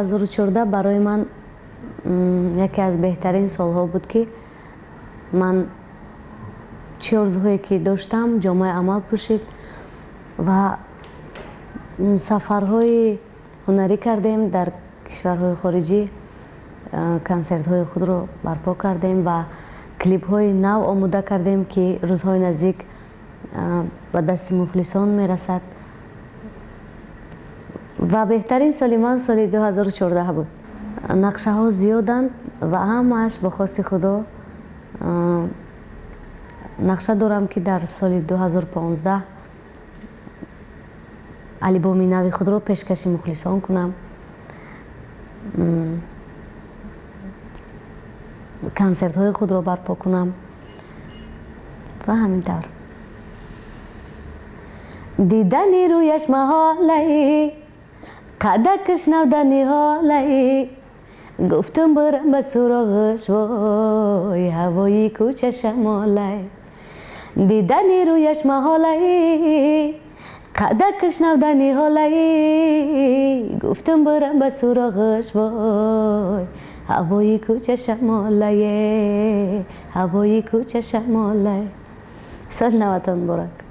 2014 барои ман яке аз беҳтарин солҳо буд, ки ман чӣ орзуҳое ки доштам, ҷомаи амал пӯшид ва сафарҳои ҳунарӣ кардем дар кишварҳои хориҷӣ, консертҳои худро барпо кардем ва клипҳои нав омода кардем, ки рӯзҳои наздик ба дасти мухлисон мерасад. Ва беҳтарин соли ман соли 2014 буд. Нақшаҳо зиёданд ва ҳамааш бо хости Худо. Нақша дорам, ки дар соли 2015 албоми нави худро пешкаши мухлисон кунам, консертҳои худро барпо кунам ва ҳамин тавр. Дидани рӯяш маҳолаи, қадакаш навдани ҳолаи, гуфтам бурам ба суроғаш, вой, ҳавои кӯча шамолай. Дидани рӯяш маҳолаи, қадакаш навдани ҳолаи, гуфтам бурам ба суроғаш, вой, ҳавои кӯча шамолае, ҳавои кӯча шамолай. Соли наватон муборак.